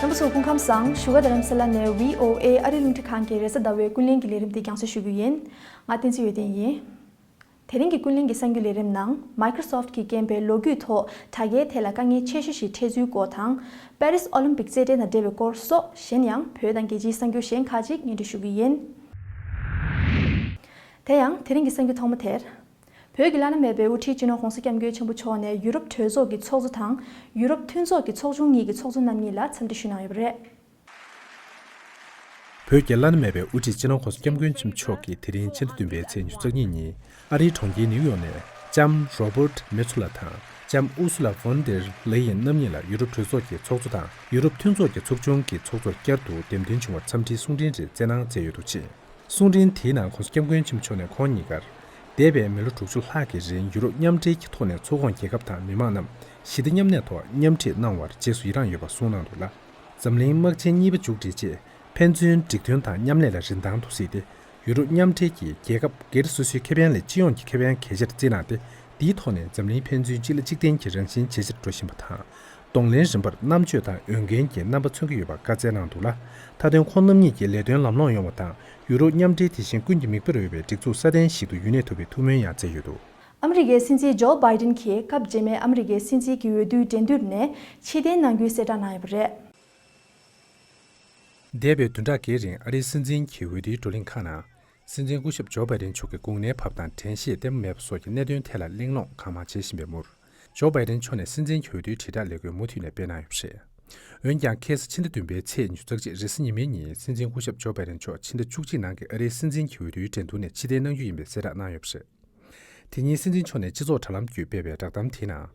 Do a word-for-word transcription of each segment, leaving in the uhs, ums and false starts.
རྣམ་པ་ཚོ་སྐུ་ཁམས་བཟང་། བཞུགས་སྒར་རྡ་རམ་ས་ལ་ནས་བྷི་ཨོ་ཨེ་ཨ་རིའི་རླུང་འཕྲིན་ཁང་གི་རེས་གཟའ་ཟླ་བའི་ཀུན་གླེང་གི་ལས་རིམ་འདི་རྒྱང་སྲིང་ཞུ་རྒྱུ་ཡིན། ང་བསྟན་འཛིན་འོད་ལྡན་ཡིན། དེ་རིང་གི་ཀུན་གླེང་གི་གསར་འགྱུར་ལས་རིམ་ནང་། Microsoft གིས་བཀན་པའི་ལོ་རྒྱུས་ཐོག་དྲ་རྒྱའི་ཐད་ལ་དཀའ་ངལ་ཆེ་ཤོས་ཤིག་འཕྲད་ཚུལ་སྐོར་དང་། པེ་རིས་ཨོ་ལིམ་པིག་རྩེད་འགྲན་དང་འབྲེལ་བའི་སྐོར་སོགས། གཞན་ཡང་བོད་དང་རྒྱལ་སྤྱིའི་གསར་འགྱུར་གཞན་ཁག་ཅིག་སྙན་སྒྲོན་ཞུ་གི་ཡིན། དེ་ཡང་དེ་རིང་གི་གསར་འགྱུར་ཐོག་མ་དེར། བོད་ཀྱི་བླ་ན་མེད་པའི་དབུ་ཁྲིད་སྤྱི་ནོར་༧གོང་ས་༧སྐྱབས་མགོན་ཆེན་པོ་མཆོག་ནས་ཡུ་རོབ་གྲོས་ཚོགས་ཀྱི་ཚོགས་གཙོ་དང་ཡུ་རོབ་མཐུན་ཚོགས་ཀྱི་ཚོགས་ཆུང་གཉིས་ཀྱི་ཚོགས་གཙོ་རྣམ་གཉིས་ལ་འཚམས་འདྲི་ཞུ་གནང་ཡོད་པ་རེད། བོད་ཀྱི་བླ་ན་མེད་པའི་དབུ་ཁྲིད་སྤྱི་ནོར་༧གོང་ས་༧སྐྱབས་མགོན་ཆེན་པོ་མཆོག་གིས་དེ་རིང་ཕྱི་ཟླ་བདུན་པའི་ཚེས་ཉི་ཤུ་རྩ་གཉིས་ཉིན་ཨ་རིའི་གྲོང་ཁྱེར་ནིའུ་ཡོག་ནས་ལྕམ་རོ་བྷར་མེ་ཚུ་ལ་དང་ལྕམ་ཨུ་སུ་ལ་ཝོན་དེར་ལེ་ཡིན་རྣམ་གཉིས་ལ་ཡུ་རོབ་གྲོས་ཚོགས་ཀྱི་ཚོགས་གཙོ་དང་ཡུ་རོབ་མཐུན་ཚོགས་ཀྱི་ཚོགས་ཆུང་གི་ཚོགས་གཙོར་བསྐྱར་དུ་འདེམས་ཐོན་བྱུང་བར་འཚམས་འདྲིའི་གསུང་འཕྲིན་རེ་བསྩལ་གནང་མཛད་ཡོད་འདུག་ཅེས། གསུང་འཕྲིན་དེའི་ནང་༧གོང་ས་༧སྐྱབས་མགོན་ཆེན་པོ་མཆོག་ནས་ཁོང་ཉིད་ཀར། འདས་པའི་མི་ལོ་དྲུག་ཅུ་ལྷག་གི་རིང་ཡུ་རོབ་མཉམ་འབྲེལ་གྱི་ཐོག་ནས་ཚོགས་ཁོངས་རྒྱལ་ཁབ་དང་མི་མང་རྣམས་ཞི་བདེ་མཉམ་གནས་ཐོག་མཉམ་ཁྲིད་གནང་བར་རྗེས་སུ་ཡི་རངས་ཡོད་པ་གསུངས་གནང་འདུག་ལ། འཛམ་གླིང་དམག་ཆེན་གཉིས་པ་མཇུག་སྒྲིལ་རྗེས་ཕན་ཚུན་འགྲིག་མཐུན་དང་མཉམ་ལས་ལ་རིན་ཐང་དུ་གཟིགས་ཏེ། ཡུ་རོབ་མཉམ་འབྲེལ་གྱིས་རྒྱལ་ཁབ་སྒེར་སོ་སོའི་ཁེ་ཕན་ལས་སྤྱི་ཡོངས་ཀྱི་ཁེ་ཕན་གལ་ཆེར་བརྩིས་གནང་སྟེ། དེའི་ཐོག་ནས་འཛམ་གླིང་ཕན་ཚུན་གཅིག་ལ་གཅིག་བརྟེན་གྱི་རང་བཞིན་ཇེ་ཆེར་འགྲོ་བཞིན་པ་དང་། གདོང་ལེན་རིམ་པར་རྣམ་དཔྱོད་དང་འོས་འགན་གྱི་རྣམ་པ་མཚོན་གྱི་ཡོད་པ་བཀའ་སྩལ་གནང་འདུག་ལ། མཐའ་དོན་ཁོང་རྣམ་གཉིས་ཀྱི་ལས་དོན་ལམ་ལྷོང་ཡོང་བ་དང་ཡུ་རོབ་མཉམ་འབྲེལ་དེ་བཞིན་ཀུན་གྱི་མིག་དཔེར་འོས་པའི་སྒྲིག་འཛུགས་སྲ་བརྟན་ཞིག་ཏུ་ཡུན་གནས་ཐུབ་པའི་ཐུགས་སྨོན་ཡང་བསྩལ་ཡོད་འདུག། ཨ་མི་རི་ཀའི་སྲིད་འཛིན་ཇོ་བྷའི་ཏིན་གྱིས་སྐབས་རྗེས་མའི་ཨ་མི་རི་ཀའི་སྲིད་འཛིན་གྱི་འོས་བསྡུའི་འགྲན་བསྡུར་ནས་ཕྱིར་འཐེན་གནང་རྒྱུའི་གསལ་བསྒྲགས་གནང་ཡོད་པ་རེད། འདས་པའི་བདུན་ཕྲག་འགའི་རིང་ཨ་རིའི་སྲིད་འཛིན་གྱི་འོས་བསྡུའི་བགྲོ་གླེང་ཁག་ནང་། སྲིད་འཛིན་སྐུ་ཞབས་ཇོ་བྷའི་ཏིན་མཆོག་གི་དགུང་ལོའི་བབ་དང་དྲན་ཤེས་བརྟན་པོ་མེད་པ་སོགས་ཀྱི་གནད་དོན་ཐད་ལ་གླེང་སློང་གང་མང་བྱེད་བཞིན་པའི་མུར། ཇོ་བྷའི་ཏིན་མཆོག་ནས་སྲིད་འཛིན་གྱི་འོས་བསྡུའི་དྲིལ་བསྒྲགས་ལས་འགུལ་མུ་མཐུད་ནས་སྤེལ་གནང་ཡོད་པ་རེད། འོན་ཀྱང་ཁ་སང་ཕྱི་ཟླ་བདུན་པའི་ཚེས་ཉི་ཤུ་རྩ་གཅིག་རེས་གཟའ་ཉི་མའི་ཉིན་སྲིད་འཛིན་སྐུ་ཞབས་ཇོ་བྷའི་ཏིན་མཆོག་ཕྱི་ཟླ་བཅུ་གཅིག་ནང་གི་ཨ་རིའི་སྲིད་འཛིན་གྱི་འོས་བསྡུའི་འགྲན་བསྡུར་ནས་ཕྱིར་འཐེན་གནང་རྒྱུ་ཡིན་པའི་གསལ་བསྒྲགས་གནང་ཡོད་པ་རེད། དེ་ཉིན་སྲིད་འཛིན་མཆོག་ནས་སྤྱི་ཚོགས་དྲ་ལམ་བརྒྱུད་སྤེལ་བའི་བསྒྲགས་གཏམ་དེའི་ནང་།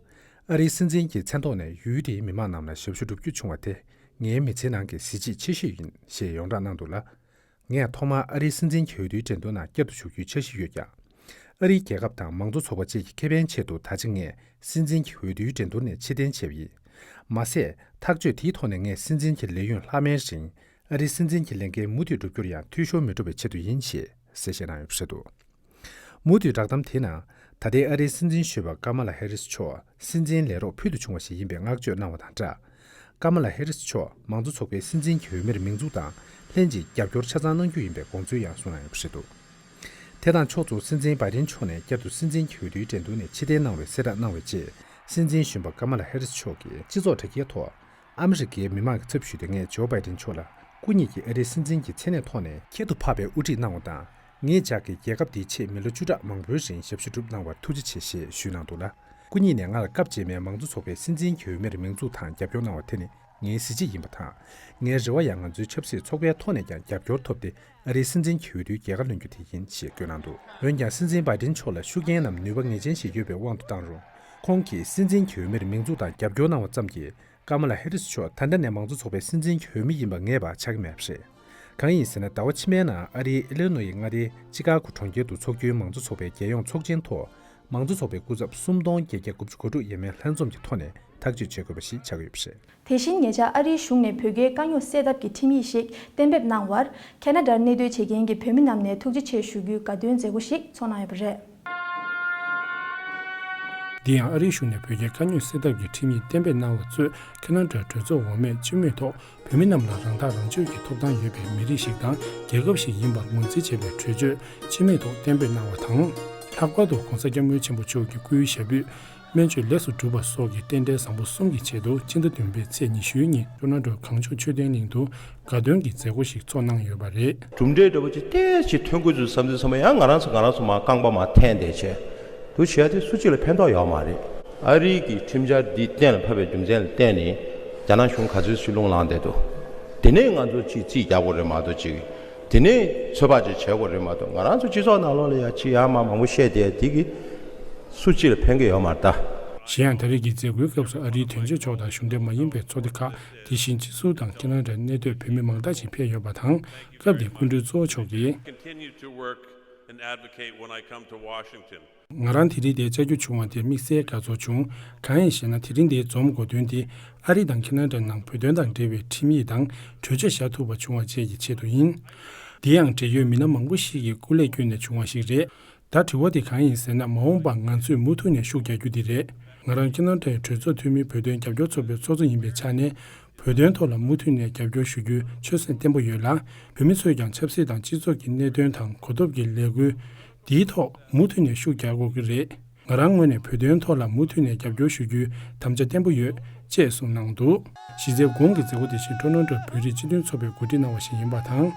ཨ་རིའི་སྲིད་འཛིན་གྱི་མཚན་ཐོག་ནས་ཡུལ་དེའི་མི་མང་རྣམས་ལ་ཞབས་ཞུ་བསྒྲུབ་རྒྱུ་བྱུང་བ་དེ་ངའི་མི་ཚེའི་ནང་གི་གཟི་བརྗིད་ཆེ་ཤོས་ཡིན་ཞེས་ཡོངས་བསྒྲགས་གནང་འདུག་ལ། ངས་ཐོག་མར་ཨ་རིའི་སྲིད་འཛིན་གྱི་འོས་བསྡུའི་འགྲན་བསྡུར་ནང་བསྐྱར་དུ་ཞུགས་རྒྱུའི་འཆར་གཞི་ཡོད་ཀྱང་། ཨ་རིའི་རྒྱལ་ཁབ་དང་མང་གཙོ་ཚོགས་པ་བཅས་ཀྱི་ཁེ་ཕན་ཆེད་དུ་ད་ཆ་ངས་སྲིད་འཛིན་གྱི་འོས་བསྡུའི་འགྲན་བསྡུར་ནས་ཕྱིར་འཐེན་བྱས་པ་ཡིན། མ་ཟད། ཐག་གཅོད་དེའི་ཐོག་ནས་ངས་སྲིད་འཛིན་གྱི་ལས་ཡུན་ལྷག་མའི་རིང་། ཨ་རིའི་སྲིད་འཛིན་གྱི་ལས་འགན་མུ་མཐུད་བསྒྲུབ་རྒྱུར་ཡང་འཐུས་ཤོར་མི་འགྲོ་བའི་ཆེད་དུ་ཡིན་ཞེས་གསལ་བཤད་གནང་ཡོད་པ་རེད་འདུག། མུ་མཐུད་བསྒྲགས་གཏམ་དེའི་ནང་། ད་ལྟའི་ཨ་རིའི་སྲིད་འཛིན་གཞོན་པ་ཀ་མ་ལ་ཧེ་རིས་མཆོག་སྲིད་འཛིན་ལས་རོགས་ཕུལ་དུ་བྱུང་བ་ཞིག་ཡིན་པའི་བསྔགས་བརྗོད་གནང་བ་དང་སྦྲགས། ཀ་མ་ལ་ཧེ་རིས་མཆོག་མང་གཙོ་ཚོགས་པའི་སྲིད་འཛིན་གྱི་འོས་མིར་མིང་འཛུགས་དང་ལྷན་ཅིག་རྒྱབ་སྐྱོར་ཆ་ཚང་གནང་རྒྱུ་ཡིན་པའི་དགོངས་ཚུལ་ཡང་གསུངས་གནང་ཡོད་པ་རེད་འདུག། དེ་དང་ཕྱོགས་མཚུངས་སྲིད་འཛིན་བྷའི་ཏིན་མཆོག་ནས་བསྐྱར་དུ་སྲིད་འཛིན་གྱི་འོས་བསྡུའི་འགྲན་བསྡུར་ནས་ཕྱིར་འཐེན་གནང་བའི་གསལ་བསྒྲགས་གནང་བའི་རྗེས། སྲིད་འཛིན་གཞོན་པ་ཀ་མ་ལ་ཧེ་རིས་མཆོག་གིས་སྤྱི་ཚོགས་དྲ་རྒྱའི་ཐོག། ཨ་མི་རི་ཀའི་མི་མང་གི་ཚབ་ཞུས་ཏེ་ངས་ཇོ་བྷའི་ཏིན་མཆོག་ལ་སྐུ་ཉིད་ཀྱིས་ཨ་རིའི་སྲིད་འཛིན་གྱི་མཚན་གནས་ཐོག་ནས་ཁྱད་དུ་འཕགས་པའི་དབུ་ཁྲིད་གནང་བ་དང་། ངེད་ཅག་གིས་རྒྱལ་ཁབ་འདིའི་ཆེད་མི་ལོ་བཅུ་ཕྲག་མང་པོའི་རིང་ཞབས་ཞུ་བསྒྲུབས་གནང་བར་ཐུགས་རྗེ་ཆེ་ཞེས་ཞུས་གནང་འདུག་ལ། སྐུ་ཉིད་ནས་ང་ལ་སྐབས་རྗེས་མའི་མང་གཙོ་ཚོགས་པའི་སྲིད་འཛིན་གྱི་འོས་མིར་མིང་འཛུགས་དང་རྒྱབ་སྐྱོར་གནང་བ་དེ་ནི་ངའི་གཟི་བརྗིད་ཡིན་པ་དང་། ངའི་རེ་བ་ཡང་ང་ཚོའི་ཆབ་སྲིད་ཚོགས་པའི་ཐོག་ནས་ཀྱང་རྒྱབ་སྐྱོར་ཐོབ་སྟེ། ཨ་རིའི་སྲིད་འཛིན་གྱི་འོས་བསྡུའི་རྒྱལ་ཁ་ལོན་རྒྱུ་དེ་ཡིན་ཞེས་བཀོད་གནང་འདུག། འོན་ཀྱང་སྲིད་འཛིན་བྷའི་ཏིན་མཆོག་ལ་ཤུགས་རྐྱེན་ནམ་ནུས་པ་ངེས་ཅན་ཞིག་ཡོད་པའི་དབང་དུ་བཏང་རུང་། ཁོང་གིས་སྲིད་འཛིན་གྱི་འོས་མིར་མིང་འཛུགས་དང་རྒྱབ་སྐྱོར་གནང་བ་ཙམ་གྱིས། ཀ་མ་ལ་ཧེ་རིས་མཆོག་ད་ལྟ་ནས་མང་གཙོ་ཚོགས་པའི་སྲིད་འཛིན་གྱི་འོས་མི་ཡིན་པ་ངེས་པ་ཆགས་ཀྱི་མེད་པ་རེད། གང་ཡིན་ཟེར་ན། ཟླ་བ་ཕྱི་མའི་ནང་ཨ་རིའི་ཨི་ལི་ནོ་ཡི་མངའ་སྡེའི་ཅི་ཀ་གོ་གྲོང་ཁྱེར་དུ་འཚོགས་རྒྱུའི་མང་གཙོ་ཚོགས་པའི་རྒྱལ་ཡོངས་ཚོགས་ཆེན་ཐོག། མང་གཙོ་ཚོགས་པའི་སྐུ་ཚབ་སུམ་སྟོང་བརྒྱད་བརྒྱ་དགུ་བཅུ་གོ་དྲུག་ཡས་མས་ལྷན་འཛོམས་ཀྱི་ཐོག་ནས་ཐག་གཅོད་བྱེད་དགོས་པ་ཞིག་ཆགས་ཡོད་པ་རེད། དེ་བཞིན་ཉེ་ཆར་ཨ་རིའི་གཞུང་ནས་བོད་རྒྱའི་དཀའ་རྙོག་སེལ་ཐབས་ཀྱི་ཁྲིམས་ཡིག་ཞིག་གཏན་འབེབས་གནང་བར། ཁེ་ན་ཌར་གནས་སྡོད་བྱེད་མཁན་གྱི་བོད་མི་རྣམས་ནས་ཐུགས་རྗེ་ཆེ་ཞུ་རྒྱུའི་དགའ་སྟོན་མཛད་སྒོ་ཞིག་ཚོགས་གནང་ཡོད་པ་རེད། འདི་ཡང་ཨ་རིའི་གཞུང་ནས་བོད་རྒྱའི་དཀའ་རྙོག་སེལ་ཐབས་ཀྱི་ཁྲིམས་ཡིག་གཏན་འབེབས་གནང་བ་གཙོས་ཁེ་ན་ཌའི་གྲོས་ཚོགས་འོག་མས་སྤྱི་མོས་ཐོག་བོད་མི་རྣམས་ལ་རང་ཐག་རང་གཅོད་ཀྱི་ཐོབ་ཐང་ཡོད་པའི་མི་རིགས་ཤིག་དང་རྒྱལ་ཁབ་ཞིག་ཡིན་པར་ངོས་འཛིན་བྱེད་པའི་གྲོས་ཆོད་སྤྱི་མོས་ཐོག་གཏན་འབེབས་གནང་བ་དང་། ལྷག་པར་དུ་༧གོང་ས་༧སྐྱབས་མགོན་ཆེན་པོ་མཆོག་གི་སྐུའི་ཞབས་པུས་སྨན་བཅོས་ལེགས་སུ་གྲུབ་པ་སོགས་ཀྱི་རྟེན་འབྲེལ་བཟང་པོ་གསུམ་གྱི་ཆེད་དུ་སྤྱི་ཟླ་བདུན་པའི་ཚེས་ཉི་ཤུའི་ཉིན་ཊོ་རོན་ཊོའི་གངས་ལྗོངས་མཆོད་རྟེན་གླིང་དུ་དགའ་སྟོན་གྱི་མཛད་སྒོ་ཞིག་ཚོགས་གནང་ཡོད་པ་རེད། གྲུབ་འབྲས་འདྲ་པོ་ཅིག་ཏོག་ཙམ་ཐོན་དགོས་ཚུལ་བསམ་ཚུལ་ཚང་མ་ཡང་ང་རང་ཚོ་ང་རང་ཚོ་མར་རྐང་པ་མར་འཐེན་བསྡད་བྱས། འདུག་བྱས་ཏེ་སུ་གཅིག་ལ་ཕན་ཐོགས་ཡོད་མ་རེད། ཨ་རིའི་གི་ཁྲིམས་འཆར་འདི་གཏན་ལ་ཕབ་པའི་རྒྱུ་མཚན་ལ་བརྟེན་ནས་རྒྱ་ནག་གཞུང་ག་ཚོད་ཅིག་རླུང་ལངས་བསྡད་འདུག། དེ་ནས་ང་ཚོ་ཅིག་རྩིས་རྒྱག་དགོས་རེད་མ་གཏོགས་ཅིག། དེ་ནས་ཚོད་དཔག་ཅིག་བྱེད་དགོས་རེད་མ་གཏོགས། ང་རང་ཚོ་སྤྱི་ཚོགས་ནང་ལོགས་ལ་ཡ་ཅིག་ཡར་མར་མང་པོ་བཤད་བསྡད་དེ་གི་སུ་གཅིག་ལ་ཕན་གི་ཡོད་མ་རེད་ད། གཞན་ཡང་ད་རེས་ཀྱི་མཛད་སྒོའི་སྐབས་སུ་ཨ་རིའི་དོན་གཅོད་ཕྱོགས་དང་གཞུང་འབྲེལ་མ་ཡིན་པའི་ཚོགས་སྡེ་ཁག་དེ་བཞིན་སྤྱི་ཟུར་དང་ཁེ་ན་ཌར་གནས་སྡོད་བོད་མི་མང་དག་ཅིག་ཕེབས་ཡོད་པ་དང་། སྐབས་དེར་སྐུ་མགྲོན་གཙོ་བོ་མཆོག་གིས། Continue to work and advocate when I come to Washington. ང་རང་དེ་རིང་འདིར་བཅར་རྒྱུ་བྱུང་བ་དེར་དམིགས་བསལ་དགའ་ཚོར་བྱུང་། གང་ཡིན་ཞེ་ན། དེ་རིང་འདིར་འཛོམས་དགོས་དོན་དེ་ཨ་རི་དང་ཁེ་ན་ཌ་ནང་བོད་དོན་དང་འབྲེལ་བའི་ཁྲིམས་ཡིག་དང་གྲོས་ཆོད་བཞག་ཐུབ་པ་བྱུང་བ་བཅས་ཀྱི་ཆེད་དུ་ཡིན། དེ་ཡང་འབྲེལ་ཡོད་མི་སྣ་མང་པོ་ཞིག་གི་སྐུ་ལས་བསྐྱོན་ནས་བྱུང་བ་ཞིག་རེད། ད་དྲི་བ་དེ་གང་ཡིན་ཟེར་ན། མ་འོངས་པར་ང་ཚོས་མུ་མཐུད་ནས་ཤུགས་རྒྱག་རྒྱུ་དེ་རེད། ང་རང་ཁེ་ན་ཌའི་གྲོས་ཚོགས་འཐུས་མི་བོད་དོན་རྒྱབ་སྐྱོར་ཚོགས་པའི་ཚོགས་གཙོ་ཡིན་པའི་ཆ་ནས། བོད་ བོད་དོན་ཐོག་ལ་མུ་མཐུད་ནས་རྒྱབ་སྐྱོར་ཞུ་རྒྱུའི་ཆོད་སེམས་བརྟན་པོ་ཡོད་ལ། བོད་མི་ཚོས་ཀྱང་ཆབ་སྲིད་དང་སྤྱི་ཚོགས་ཀྱི་གནད་དོན་དང་གོ་རྟོགས་ཀྱི་ལས་འགུལ་འདིའི་ཐོག་མུ་མཐུད་ནས་ཤུགས་རྒྱག་དགོས་ཀྱི་རེད། ང་རང་ངོས་ནས་བོད་དོན་ཐོག་ལ་མུ་མཐུད་ནས་རྒྱབ་སྐྱོར་ཞུ་རྒྱུའི་དམ་བཅའ་བརྟན་པོ་ཡོད། ཅེས་གསུངས་གནང་འདུག་གཞི་རྩའི་གོང་གི་མཛད་སྒོ་དེ་བཞིན་ཊོ་རོན་ཊོ་བོད་རིགས་སྤྱི་མཐུན་ཚོགས་པས་གོ་སྒྲིག་གནང་བ་ཞིག་ཡིན་པ་དང་།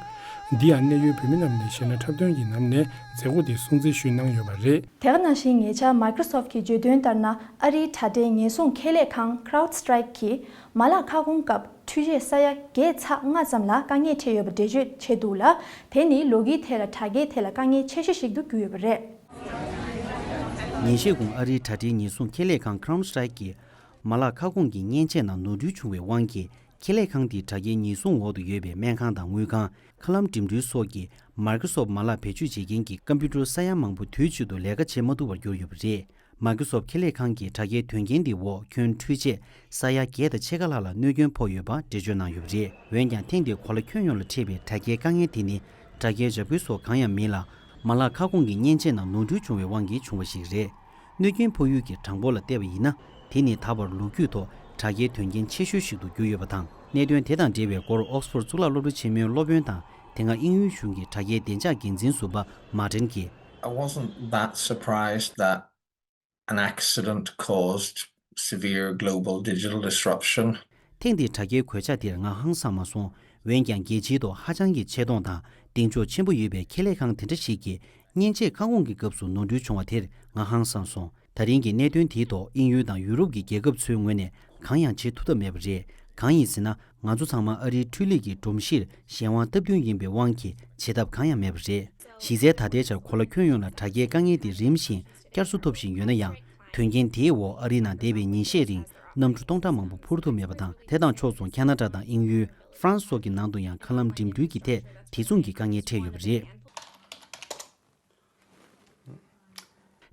འདི་ཡང་གནད་ཡོད་བོད་མི་རྣམས་ནས་གཞས་སྣ་འཁྲབ་སྟོན་གྱི་ནང་ནས་མཛད་སྒོ་དེ་སྲུང་བརྩི་ཞུས་གནང་ཡོད་པ་རེད། དེ་ག་ནང་བཞིན་ཉེ་ཆར་Microsoft གྱིས་བརྗོད་དོན་ལྟར་ན། ཨ་རིའི་དྲ་སྦྲེལ་ཉེན་སྲུང་ཁེ་ལས་ཁང་CrowdStrike གིས་མ་ལག་ཁ་སྐོང་སྐབས་འཕྲུལ་ཆས་ས་ཡ་བརྒྱད་ཚེག་ལྔ་ཙམ་ལ་དཀའ་ངལ་འཕྲད་ཡོད་པ་འགྲེལ་བརྗོད་བྱས་འདུག་ལ། དེ་ནི་ལོ་རྒྱུས་ཐད་ལ་དྲ་རྒྱའི་ཐད་ལ་དཀའ་ངལ་ཆེ་ཤོས་ཤིག་ཏུ་གྱུར་ཡོད་པ་རེད། ཉིན་ཤས་གོང་ཨ་རིའི་དྲ་སྦྲེལ་ཉེན་སྲུང་ཁེ་ལས་ཁང་CrowdStrike གིས་མ་ལག་ཁ་སྐོང་གི་མཉེན་ཆས་ནང་ནོར་འཁྲུལ་བྱུང་བའི་དབང་གིས། ཁེ་ལས་ཁང་དེའི་དྲ་རྒྱའི་ཉེན་སྲུང་འོག་ཏུ་ཡོད་པའི་སྨན་ཁང་དང་དངུལ་ཁང་། མཁའ་ལམ་འགྲིམ་འགྲུལ་སོགས་ཀྱི་Microsoft མ་ལག་བེད་སྤྱོད་བྱེད་མཁན་གྱི་ཀམ་པུ་ཊར་ས་ཡ་མང་པོ་དུས་གཅིག་ཏུ་ལས་ཀ་བྱེད་མ་ཐུབ་པར་གྱུར་ཡོད་པ་རེད། Microsoft ཁེ་ལས་ཁང་གིས་དྲ་རྒྱའི་དོན་རྐྱེན་དེའི་འོག་ཁྱོན་འཕྲུལ་ཆས་ས་ཡ་བརྒྱད་དང་ཕྱེད་ཀ་ལྷག་ལ་གནོད་སྐྱོན་ཕོག་ཡོད་པ་འགྲེལ་བརྗོད་གནང་ཡོད་པ་རེད། འོན་ཀྱང་ཐེངས་འདིར་གོ་ལ་ཁྱོན་ཡོངས་ལ་འཕྲད་པའི་དྲ་རྒྱའི་དཀའ་ངལ་དེ་ནི་དྲ་རྒྱའི་འཇབ་རྒོལ་སོགས་གང་ཡང་མིན་ལ། མ་ལག་ཁ་སྐོང་གི་མཉེན་ཆས་ནང་ནོར་འཁྲུལ་བྱུང་བའི་དབང་གིས་བྱུང་བ་ཞིག་རེད། གནོད་སྐྱོན་ཕོག་ཡུལ་གྱི་གྲངས་འབོར་ལ་བལྟས་པ་ཡིན་ན། དེ་ནི་ད་བར་ལོ་རྒྱུས་ཐོག་དྲ་རྒྱའི་དོན་རྐྱེན་ཆེ་ཤོས་ཤིག་ཏུ་གྱུར་ཡོད་པ་དང་། གནད་དོན་དེ་དང་འབྲེལ་བའི་སྐོར་ཨོག་སི་ཕོར་གཙུག་ལག་སློབ་གྲྭ་ཆེན་མོའི་སློབ་དཔོན་དང་། དེ་སྔ་དབྱིན་ཡུལ་གཞུང་གི་དྲ་རྒྱའི་བདེ་འཇགས་འགན་འཛིན་ཟུར་པ་Martin གྱིས། I wasn't that surprised that an accident caused severe global digital disruption. ཐེངས་འདིའི་དྲ་རྒྱའི་གོད་ཆག་དེར་ང་ཧང་སངས་མ་སོང་། འོན་ཀྱང་། རྒྱལ་སྤྱིའི་ཐོག་ཧ་ཅང་གི་ཆེ་མཐོང་དང་གདེང་འཇོག་ཆེན་པོ་ཡོད་པའི་ཁེ་ལས་ཁང་དེ་འདྲ་ཞིག་གིས། མཉེན་ཆས་ཁ་སྐོང་གི་སྐབས་སུ་ནོར་འཁྲུལ་བྱུང་བ་དེར་ང་ཧང་སངས་སོང་། ད་རིང་གི་གནད་དོན་དེའི་ཐོག་དབྱིན་ཡུལ་དང་ཡུ་རོབ་ཀྱི་རྒྱལ་ཁབ་ཚོའི་ངོས་ནས་གང་ཡང་བྱེད་ཐུབ་ཐབས་མེད་པ་རེད། གང་ཡིན་ཟེར་ན། ང་ཚོ་ཚང་མ་ཨ་རིའི་འཕྲུལ་ལས་ཀྱི་སྒྲོམ་གཞིར་གཞན་དབང་སྟབས་བསྟུན་ཡིན་པའི་དབང་གིས་བྱེད་ཐབས་གང་ཡང་མེད་པ་རེད། གཞི་རྩའི་ད་ལྟའི་ཆར་གོ་ལ་ཁྱོན་ཡོངས་ལ་དྲ་རྒྱའི་དཀའ་ངལ་དེ་རིམ་བཞིན་བསྐྱར་གསོ་ཐུབ་བཞིན་ཡོད་ན་ཡང་། དོན་རྐྱེན་དེའི་འོག་ཨ་རིའི་ནང་འདས་པའི་ཉིན་ཤས་རིང་གནམ་གྲུ་སྟོང་ཕྲག་མང་པོ་འཕུར་ཐུབ་མེད་པ་དང་། དེ་དང་ཕྱོགས་མཚུངས་ཁ་ན་ཌ་དང་དབྱིན་ཡུལ། ཧྥ་རན་སི་སོགས་ཀྱི་ནང་དུ་ཡང་མཁའ་ལམ་འགྲིམ་འགྲུལ་གྱི་ཐད་དེ་མཚུངས་ཀྱི་དཀའ་ངལ་འཕྲད་ཡོད་པ་རེད།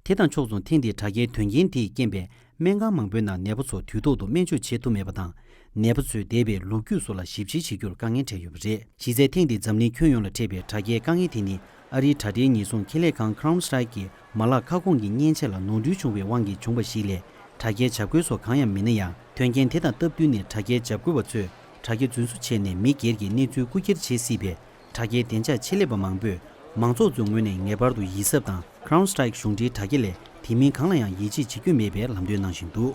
དེ་དང་ཕྱོགས་མཚུངས་ཐེངས་འདིའི་དྲ་རྒྱའི་དོན་རྐྱེན་དེས་རྐྱེན་པས་སྨན་ཁང་མང་པོའི་ནང་ནད་པ་ཚོ་དུས་ཐོག་ཏུ་སྨན་བཅོས་བྱེད་ཐུབ་མེད་པ་དང་། ནད་པ་ཚོའི་འདས་པའི་ལོ་རྒྱུས་སོགས་ལ་ཞིབ་དཔྱད་བྱེད་རྒྱུར་དཀའ་ངལ་འཕྲད་ཡོད་པ་རེད། གཞི་རྩའི་ཐེངས་འདིའི་འཛམ་གླིང་ཁྱོན་ཡོངས་ལ་འཕྲད་པའི་དྲ་རྒྱའི་དཀའ་ངལ་དེ་ནི། ཨ་རིའི་དྲ་སྦྲེལ་ཉེན་སྲུང་ཁེ་ལས་ཁང་CrowdStrike གིས་མ་ལག་ཁ་སྐོང་གི་མཉེན་ཆས་ལ་ནོར་འཁྲུལ་བྱུང་བའི་དབང་གིས་བྱུང་བ་ཞིག་ལས། དྲ་རྒྱའི་འཇབ་རྒོལ་སོགས་གང་ཡང་མིན་ན་ཡང་། དོན་རྐྱེན་དེ་དང་སྟབས་བསྟུན་ནས་དྲ་རྒྱའི་འཇབ་རྒོལ་བ་ཚོས་དྲ་རྒྱ་རྫུན་བཟོ་བྱས་ནས་མི་སྒེར་གྱི་གནས་ཚུལ་རྐུ་འཁྱེར་བྱེད་སྲིད་པས། དྲ་རྒྱའི་བདེ་འཇགས་ཆེད་ལས་པ་མང་པོས་མང་ཚོགས་ཚོའི་ངོས་ནས་ངེས་པར་དུ་ཡིད་གཟབ་དང་། CrowdStrike གཞུང་འབྲེལ་དྲ་རྒྱ་ལས་དེ་མིན་གང་ལ་ཡང་ཡིད་ཆེས་བྱེད་རྒྱུ་མེད་པའི་ལམ་སྟོན་གནང་བཞིན་འདུག།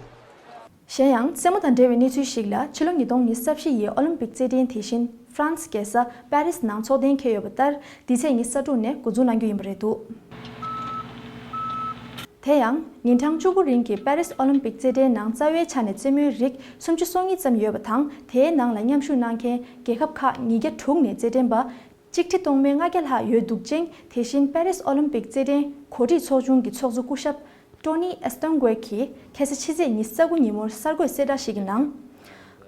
གཞན་ཡང་། རྩེད་མོ་དང་འབྲེལ་བའི་གནས་ཚུལ་ཞིག་ལ། ཕྱི་ལོ་ཉིས་སྟོང་ཉི་ཤུ་རྩ་བཞི་ཡི་ཨོ་ལིམ་པིག་རྩེད་འགྲན་དེ་བཞིན་ཧྥ་རན་སི་རྒྱལ་ས་པེ་རིས་ནང་འཚོགས་གཏན་འཁེལ་ཡོད་པ་ལྟར། འདི་ཚེས་ཉི་ཤུ་རྩ་དྲུག་ནས་འགོ་འཛུགས་གནང་རྒྱུ་ཡིན་པ་རེད་འདུག། དེ་ཡང་། ཉིན་གྲངས་བཅུ་དགུ་རིང་གི་པེ་རིས་ཨོ་ལིམ་པིག་རྩེད་འགྲན་ནང་རྩ་བའི་ཆ་ནས་རྩེད་མོའི་རིགས་སུམ་ཅུ་སོ་གཉིས་ཙམ་ཡོད་པ་དང་། དེའི་ནང་ལ་མཉམ་ཞུགས་གནང་མཁན་རྒྱལ་ཁབ་ཁག་ཉིས་བརྒྱ་དྲུག་ནས་རྩེད་འགྲན་པ་གཅིག་ཁྲི་སྟོང་མེད་ལྔ་བརྒྱ་ལྷག་ཡོད་འདུག་ཅིང་། དེ་བཞིན་པེ་རིས་ཨོ་ལིམ་པིག་རྩེད་འགྲན་གོ་སྒྲིག་ཚོགས་ཆུང་གི་ཚོགས་གཙོ་སྐུ་ཞབས་ཀྲོ་ནི་ཨེ་སྟོན་ཀོས་ཀྱིས་ཁ་སང་ཕྱི་ཚེས་ཉི་ཤུ་རྩ་དགུ་ཉིན་མོར་གསར་འགོད་གསལ་བསྒྲགས་ཤིག་གི་ནང་།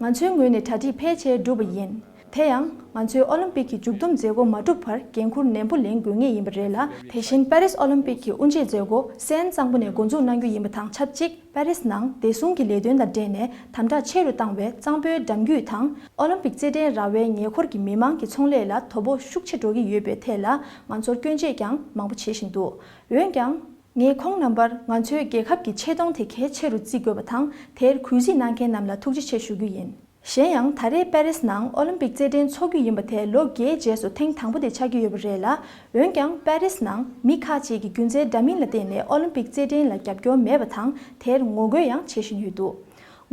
ང་ཚོའི་ངོས་ནས་གྲ་སྒྲིག་ཕལ་ཆེར་གྲུབ་པ་ཡིན། དེ་ཡང་། ང་ཚོས་ཨོ་ལིམ་པིག་གི་མཇུག་བསྡོམས་མཛད་སྒོ་མ་གྲུབ་བར་འགན་འཁུར་ནན་པོ་ལེན་དགོས་ངེས་ཡིན་པ་རེད་ལ། དེ་བཞིན་པེ་རིས་ཨོ་ལིམ་པིག་གི་དབུ་འབྱེད་མཛད་སྒོ་སན་གཙང་པོ་ནས་འགོ་འཛུགས་གནང་རྒྱུ་ཡིན་པ་དང་ཆབས་ཅིག་པེ་རིས་ནང་བདེ་སྲུང་གི་ལས་དོན་དང་འབྲེལ་ནས་དམ་དྲག་ཆེ་རུ་བཏང་བའི་གཙང་པོའི་འགྲམ་རྒྱུད་དང་། ཨོ་ལིམ་པིག་རྩེད་འགྲན་ར་བའི་ཉེ་འཁོར་གྱི་མི་མང་གི་ཚོང་ལས་ལ་དོ་ཕོག་ཤུགས་ཆེ་འགྲོ་གི་ཡོད་པའི་ཐད་ལ་ང་ཚོར་སྐྱོན་བརྗོད་ཀྱང་མང་པོ་བྱེད་བཞིན་འདུག། འོན་ཀྱང་། ངས་ཁོང་རྣམ་པར་ང་ཚོའི་རྒྱལ་ཁབ་ཀྱི་ཆེ་མཐོང་དེ་གལ་ཆེ་རུ་བརྩི་དགོས་པ་དང་། དེར་གུས་བརྩི་གནང་མཁན་རྣམས་ལ་ཐུགས་རྗེ་ཆེ་ཞུ་རྒྱུ་ཡིན། གཞན་ཡང་། ད་རེས་པེ་རིས་ནང་ཨོ་ལིམ་པིག་རྩེད་འགྲན་འཚོགས་རྒྱུ་ཡིན་པ་དེ་ལོ་བརྒྱའི་རྗེས་སུ་ཐེངས་དང་པོ་དེ་ཆགས་ཀྱི་ཡོད་པ་རེད་ལ། འོན་ཀྱང་། པེ་རིས་ནང་མི་ཁག་ཅིག་གིས་རྒྱུ་མཚན་འདྲ་མིན་ལ་བརྟེན་ནས་ཨོ་ལིམ་པིག་རྩེད་འགྲན་ལ་རྒྱབ་སྐྱོར་མེད་པ་དང་། དེར་ངོ་རྒོལ་ཡང་བྱེད་བཞིན་ཡོད་འདུག།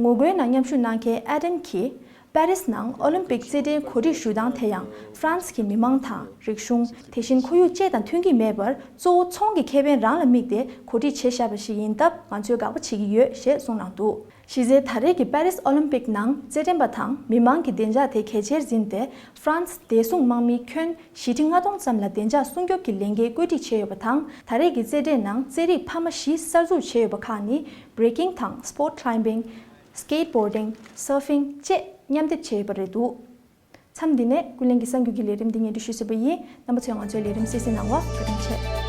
ངོ་རྒོལ་ནང་མཉམ་ཞུགས་གནང་མཁན་ཨེ་ཌེམ་གྱིས། པེ་རིས་ནང་ཨོ་ལིམ་པིག་རྩེད་འགྲན་གོ་སྒྲིག་ཞུ་སྟངས་དེ་ཡང་ཧྥ་རན་སི་གི་མི་མང་དང་། རིག་གཞུང་། དེ་བཞིན་ཁོར་ཡུག་བཅས་དང་མཐུན་གྱི་མེད་པར། གཙོ་བོ་ཚོང་གི་ཁེ་ཕན་རང་ལ་དམིགས་ཏེ་གོ་སྒྲིག་བྱས་བཞག་པ་ཞིག་ཡིན་སྟབས། ང་ཚོས་དགག་པ་བྱེད་ཀྱི་ཡོད། ཞེས་གསུངས་གནང་འདུག། གཞི་རྩའི་ད་རེས་ཀྱི་པེ་རིས་ཨོ་ལིམ་པིག་ནང་རྩེད་འགྲན་པ་དང་མི་མང་གི་བདེ་འཇགས་དེ་གལ་ཆེར་འཛིན་ཏེ། ཧྥ་རན་སི་བདེ་སྲུང་དམག་མིས་ཁྱོན་བཞི་ཁྲི་ལྔ་སྟོང་ཙམ་ལ་བདེ་འཇགས་སྲུང་སྐྱོབ་ཀྱི་ལས་འགན་བཀོད་སྒྲིག་བྱས་ཡོད་པ་དང་། ད་རེས་ཀྱི་རྩེད་འགྲན་ནང་རྩེད་རིགས་འཕར་མ་བཞི་གསར་འཛུགས་བྱས་ཡོད་པ་ཁག་ནི། བྷི་རེ་ཀིང་དང་སི་པོར་ཊི་ཀ་ལའི་བིང་། སི་ཀེ་ཊི་བྷོར་ཌིང་། སར་ཕིང་བཅས་མཉམ་སྡེབ་བྱས་ཡོད་པ་རེད་འདུག། མཚམས་འདི་ནས་ཀུན་གླེང་གི་གསར་འགྱུར་གྱི་ལས་རིམ་འདི་སྙན་སྒྲོན་ཞུས་ཟིན་པ་ཡིན། རྣམ་པ་ཚོས་ང་ཚོའི་ལས་རིམ་གསན་གཟིགས་གནང་བར་བཀའ་དྲིན་ཆེ།